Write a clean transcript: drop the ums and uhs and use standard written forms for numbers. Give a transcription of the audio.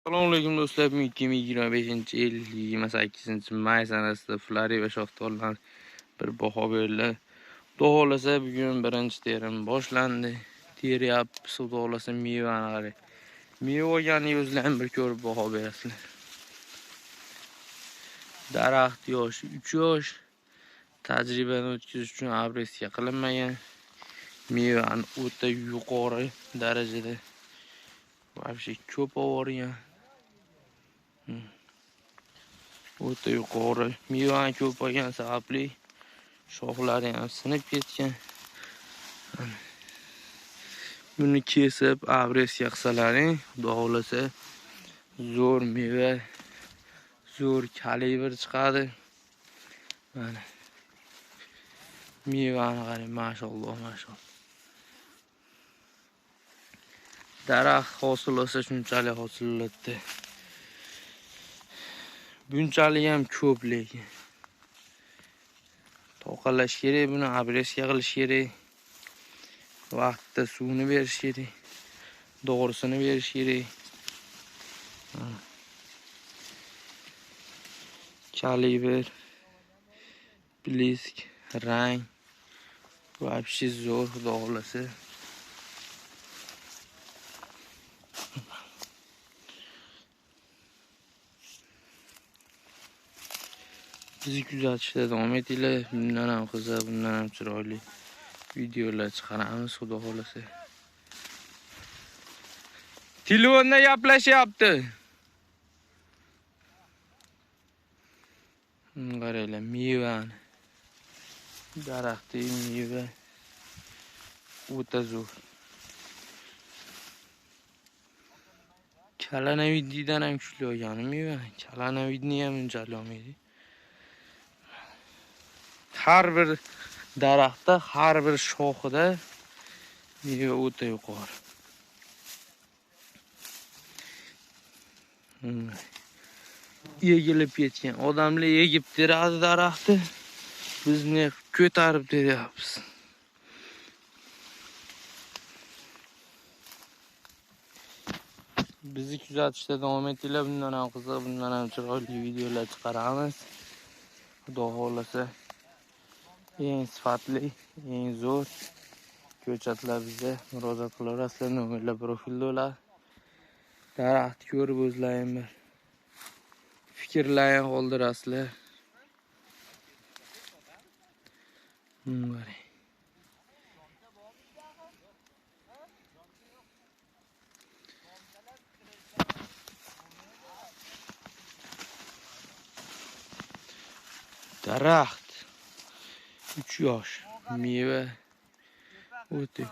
Assalomu alaykum do'stlar. 2025-yil 28 may sanasida Florida shaftolidan bir baho berildi. Xudo xohlasa bugun birinchi terim boshlandi. Teryapmiz, xudo xohlasa mevani qarang. Meva olganini o'zlaring bir ko'rib baho berasizlar. Daraxt yoshi 3 yosh. Tajribani o'tkazish uchun obrezka qilinmagan. Mevani o'ta yuqori darajada вообще ko'p olgan. O'ta yuqori mevani ko'p olgan sababli shoxlari ham sinib ketgan. Buni kesib obrezka qilsalaring, xudo xohlasa zo'r meva, zo'r kalibr chiqadi. Mana mevani qarang, mashalloh, mashalloh. Daraxt hosil olsa shunchalik hosil bo'ladi. Bunchalik ham ko'p lekin. Toqalash kerak, buni obrezka qilish kerak. Vaqtida suvni berish kerak. Dorisini berish kerak. Kalibr, blisk, rang вообще zo'r, xudo xohlasa. Bizi kuzatishda davom etinglar. Bundan ham qiziq, bundan ham chiroyli videolar chiqaramiz, xudo xohlasa. Telefonda gaplashyapti. Qaranglar, mevani. Daraxtdagi meva o'ta zo'r. Kalanaviddan ham kuchli olgan meva. Kalanavidni ham unchalik olmaydi. Har bir daraxtda, har bir shoxida meva o'ta yuqori. Egilib ketgan. Odamlar egib teradi daraxtni. Biz ne ko'tarib teryapmiz. Bizi kuzatishda davom etinglar. Bundan ham qiziq, bundan ham chiroyli videolar chiqaramiz. Xudo xohlasa eng sifatli, eng zo'r ko'chatlar bizga murojaat qilaverasizlar. Nomerlar profilda bo'ladi. Daraxt ko'rib o'zlaring bir fikrlaring qoldirasizlar. Qarang. Daraxt 3 yosh, meva o'ta.